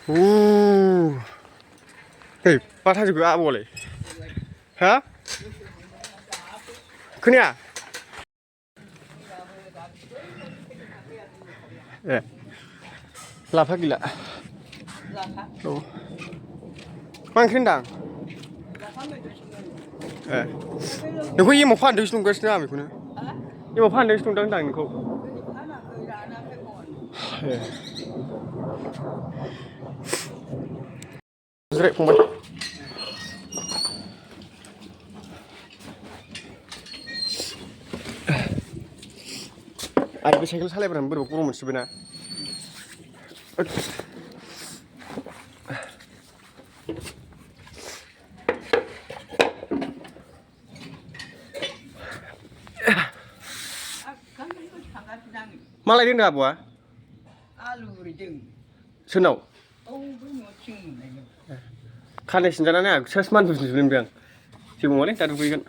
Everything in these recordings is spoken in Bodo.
Hei, patah juga apa boleh? Hah? Kena? Lapa gila. Oh. Mang kendang. Nunggu ini mau pandai stung gas ni apa kuna? Ini mau pandai stung dang nunggu. Zrek pun. Ada cycle salah berapa berapa mesti benar. Malah dia nggak apa? Senau. Karena senjatanya aku sesman tuh sebelum biang. Si boleh tak dukui kan?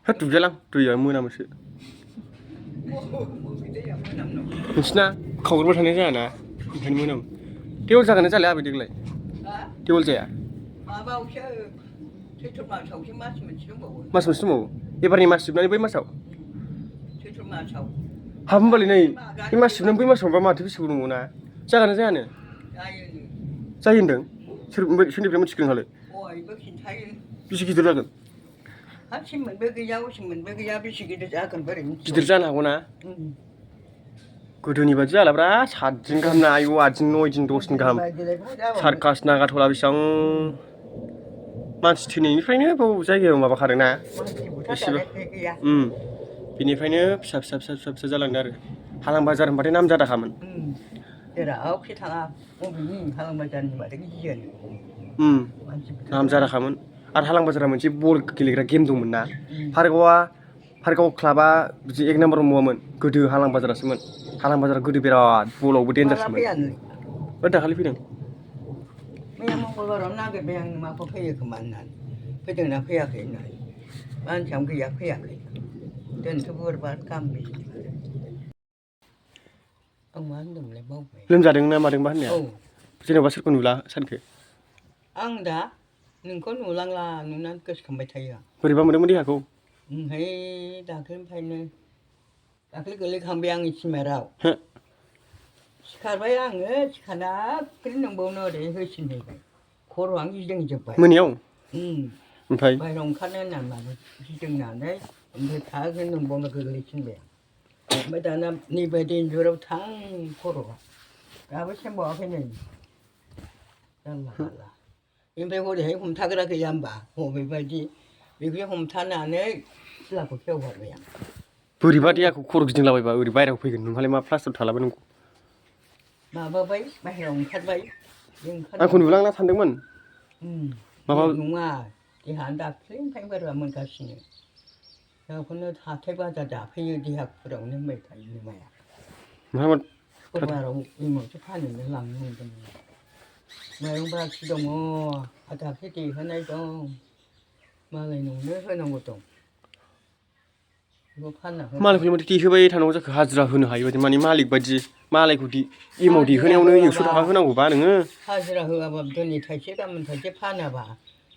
Hah, tu jalan, tu ya mana masih. Misna, kau kerja sana je na, bukan mana. Tiul jangan aja lah, betul lah. Tiul je ya. Mas mesti mau. Ia pernah mas sebenarnya boleh masuk. Ham balik ni, ini mas sebenarnya boleh masuk, apa mati sebelum mana? Jangan aja na. Saya hindeng, sini belum cikin kali. Bisa kita lakukan. Gidir जानो हागौ ना गोदोनि बादि जालाब्रा 7 दिन गाहाम नायो 8 दिन 9 दिन 10 दिन गाहाम सार्कास नागाथला बेसेबां मानसि थैनायनिफ्रायनो बाव जायगायाव माबाखादों ना एसेबो बिनिफ्रायनो फिसा फिसा जालांदों आरो हालां बाजार होनबाथाय नाम जादाखामोन जेरावखि थाङा बबेनि हालां बाजारनि बादै गियोनो नाम जादाखामोन आरो हालां बाजारा मोनसे बल गेलेग्रा गेम दंमोन ना पार्कआव क्लाबा बिदि 1 नाम्बार मावामोन गोदो हालां बाजारासोमोन हालां बाजारा गोदो बिराद बलावबो डेन्जारसोमोन दाखालि फैदों मैया मंगलबाराव नागिरबाय आं माखौ फैयो खोमा होननानै फैदोंना फैयाखै होननानै मानसियानो गैया फैयाखै दोनथ' बुरबार गांबे आं मा होनदोंमोनलाय बावबाय लोमजादों ना मादोंबा होननाया जेनेबा सोरखौ नुला सानखो आं दा नोंखौ नुलांला नुनानै गोसोखांबाय थायो आं बोरैबा मोनदोंमोन देहाखौ दाख्लैनिफ्रायनो दाख्लै गोलैखांबाय आंनि सिमाराव सिखारबाय आङो सिखारना आख्रि नोंबावनो ओरै होसिनहैबाय खर'आनो गिदिंजोब्बाय मोनायाव ओमफ्राय बाहेरायाव ओंखारनो होननानै माने गिदिंनानै ओमफ्राय थाखो नोंबावनो गोग्लैसिनबाय आं ओमफ्राय दाना नैबायदि इन्जुराव थां खर'आ दाबो सेमबावाखै नै जानला मानला ओमफ्राय हरैहाय हमथाग्रा गैया होमबा बबेबायदि बेखौ हमथानानै सिलाखौ खेवगारबाय आं बोरैबा देहाखौ खर' गिदिंलाबायबा ओरै बाहेरायाव फैगोन नोंहालाय मा प्लास्टार थालाबायनांगौ माबाबाय बाहेरायाव ओंखारबाय आंखौ नुलांना सानदोंमोन माबा नङा देहानो दाख्लैनिफ्रायनो बोरैबा मोनगासिनो दाखौनो हाथाय बाजार जाफैयो देहाफोरावनो होनबाय थायो बिमाया शुक्रबाराव एमावसो फानहैनो लांनो मोनदोंमोन माइरं बाखि दङ दाख्लै देहोनाय दं मालायनावनो होनांगौ दं बेखौ फानना मालायफोरनि माथो देहोबाय थानांगौ जाखो हाजिरा होनो हायो बायदि माने मालिक बायदि मालायखौ एमाव देहोनायावनो 100 थाखा होनांगौबा नोङो हाजिरा होआबा दिनै थाइसे गाबोन थाइसे फानाबा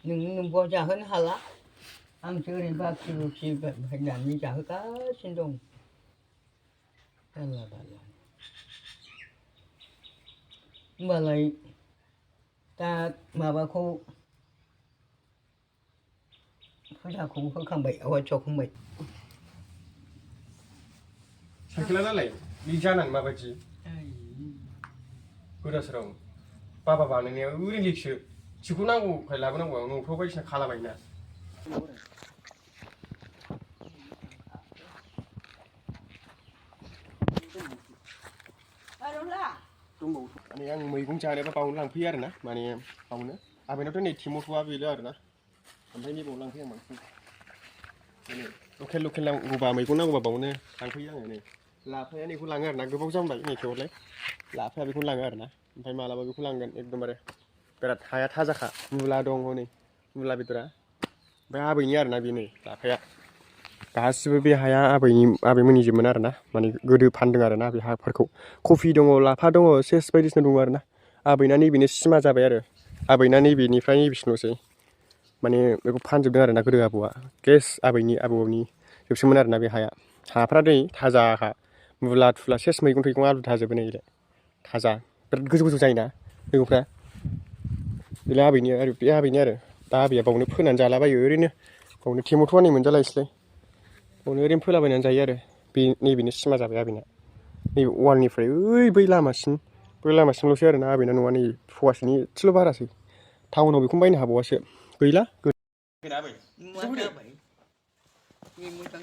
नोंबो जाहोनो हाला आंसो ओरैनो बाखि होनानै जाहोगासिनो दं जानला बानला होमबालाय दा माबाखौ फुजाखौ होखांबाय आवाज सावखांबाय साइकेला नालाय बे जानानै माबायदि गोदासोराव बाबा बानायनाया ओरैनो लिकसो थिखौ नांगौखाय लाबोनांगौ न'फ्राव बायदिसिना खालाबायोना दंबावो माने आं मैगं जानोबा बावनो लांफैयो आरो ना माने बावनो आबैनावथ' नै टिम'ट'आ बेल' आरो ना ओमफ्राय नैबावनो लांफैयो आं बांसिन लकेल नांगौबा मैगं नांगौबा बावनो लांफैयो आङो नै लाफाया नैखौ लाङो आरो ना गोबाव जाबाय नै थेवलाय लाफाया बेखौनो लाङो आरो ना ओमफ्राय मालाबा बेखौ लांगोन एकदमबारे बिराद हाया थाजाखा मुला दङ नै मुला बेदरा ओमफ्राय आबैनि आरो ना बेनो लाफाया गासिबो बे हाया आबैमोननिजोबमोन आरोना माने गोदो फानदों आरोना बे हाफोरखौ कफि दङ लाफा दङ सेस बायदिसिना दङ आरोना आबैना नैबेनो सिमा जाबाय आरो आबैना नैबेनिफ्राय नैबेसिमल'सै माने बेखौ फानजोबदों आरोना गोदो आबौआ केस आबौनि जोबसोमोन आरोना बे हाया हाफ्रा दै थाजाखा मुला थुला सेस मैगं थाइगं आलु थाजोबो नै थाजा बिराद गोजौ गोजौ जायोना मैगंफ्रा बेलाय आबैनि आरो दा आबैया बावनो फोनानै जालाबायो ओरैनो बावनो टेम'ट' नै मोनजालायसैलाय बावनो ओरैनो फोलाबायनानै जायो आरो बे नैबेनो सिमा जाबाय आबैना नैबे वालनिफ्राय बै लामासिमल'सै आरोना आबैना न'आ नै फवासेनि एसेल' बारासै टाउनाव बेखौनो बायनो हाबावासो गैला आबै मा जाबाय बे मोजां